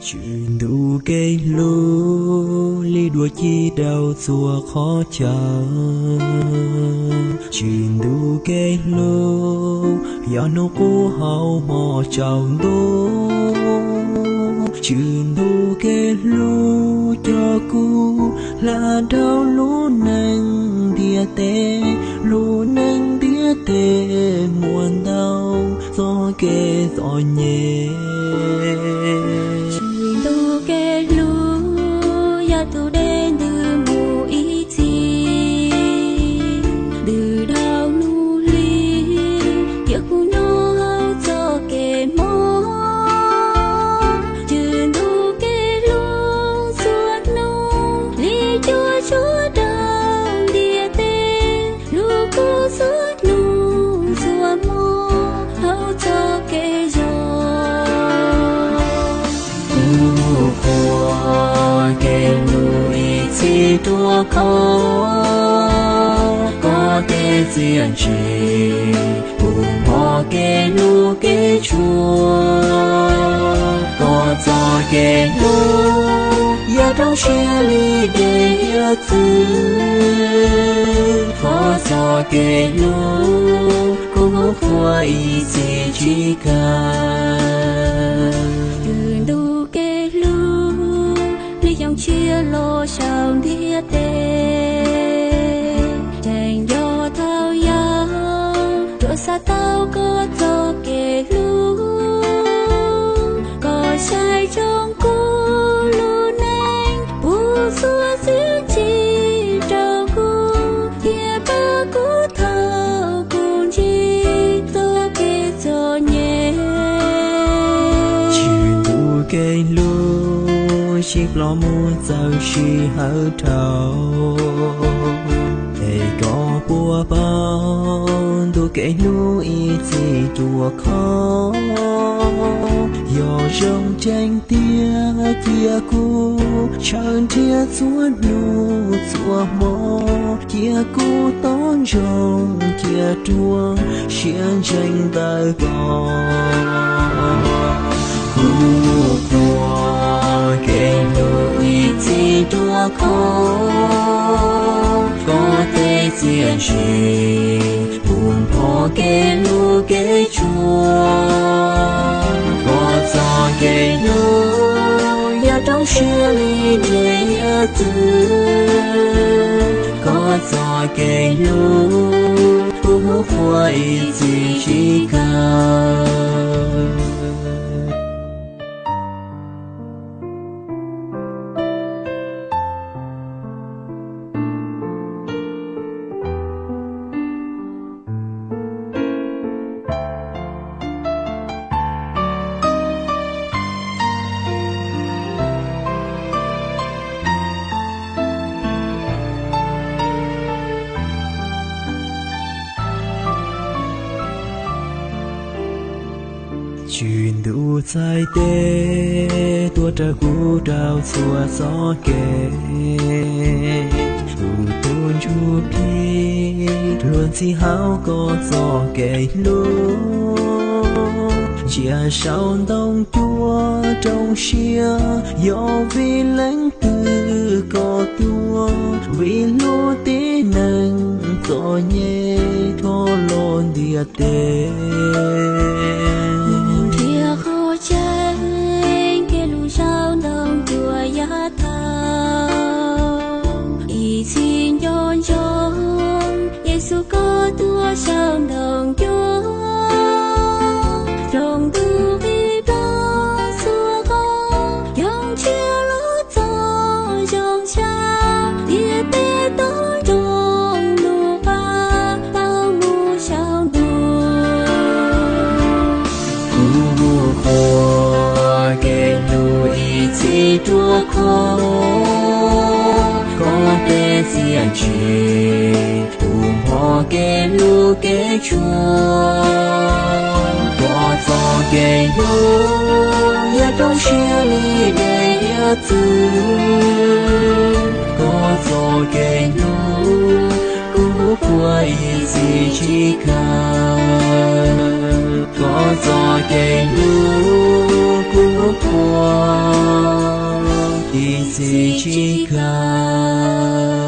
Tswv Ntuj kev hlub li duav ci rau txhua qhov chaw. Tswv Ntuj kev hlub yog hnub qub hauv hmo tsaus ntuj. Tswv Ntuj kev hlub coj kuv hla dhau lub neej ntiaj teb, lub neej ntiaj teb muaj ntau txoj kev txom nyem. Tswv Ntuj kev hlub yog tus dej ntws mus ib txhis, ntws dhau hnub hli, cia kuv nyob hauv txoj kev mob. Tswv Ntuj kev hlub txhua hnub li cuaj tshuab rau ntiaj teb, hlub kuv txhua hnub txhua hmo hauv txoj kev zog. Kuv qhuas kev hlub ib txhis ruaj khov, koj tej txiaj ntsig puv hmo kev hlub kev tshua. Koj txoj kev hlub yog rau siab li dej hiav txwv, koj txoj kev hlub kuv qhuas ib txhis tsis kam. Tswv Ntuj kev hlub li xyoo tshiab los saum ntiaj teb, tseem nco thaum yaus tsuas xav tau koj txoj kev hlub. Koj saib tsom kuv lub neej, puv txhua txuj ci rau kuv, thiab pab kuv thaum kuv ntsib txoj kev txom nyem. Tswv Ntuj kev hlub sib ploj mus txawm sij hawm dhau, es koj puas paub Ntuj kev hlub ib txhis ruaj khov. Yog zoo tseeb tiag cia kuv ntshaw nrhiav txhua hnub txhua hmo, cia kuv tos ntsoov cia ruaj siab ntseeg ntawm koj. Kuv qhuas kev hlub ib txhis ruaj khov, koj tej txiaj ntsig puv hmo kev hlub kev tshua. Koj txoj kev hlub yog rau siab li dej hiav txwv, koj txoj kev hlub kuv qhuas ib txhis tsis kam. Tswv Ntuj txhais tes tuaj raws kuv rau txhua txoj kev, tus tub ntsuj plig luag ntxhi hauv koj txoj kev hlub. Ntsia saum ntoo cuaj rooj siab, yog vim leej twg koj tuaj, vim luag tib neeg txom nyem dhau los ntiaj teb. Nrhiav qhov tseeb kev hlub saum ntoo cuaj yav tag, ib txhis nco ntsoov Yexus koj tuaj saum ntoo cuaj, rooj ntuj qhib ploj txhua qhov, yoo tshiab los txog zoo sab, ntiaj teb tos nrog lub qab tau mus saum ntuj. Kuv qhuas kev hlub ib txhis ruaj khov, koj tej txiaj ntsig puv hmo kev hlub kev tshua. Koj txoj kev hlub yog rau siab li dej hiav txwv, koj txoj kev hlub kuv qhuas ib txhis tsis kam. Koj txoj kev hlub kuv Puag tim txiv tsis kawg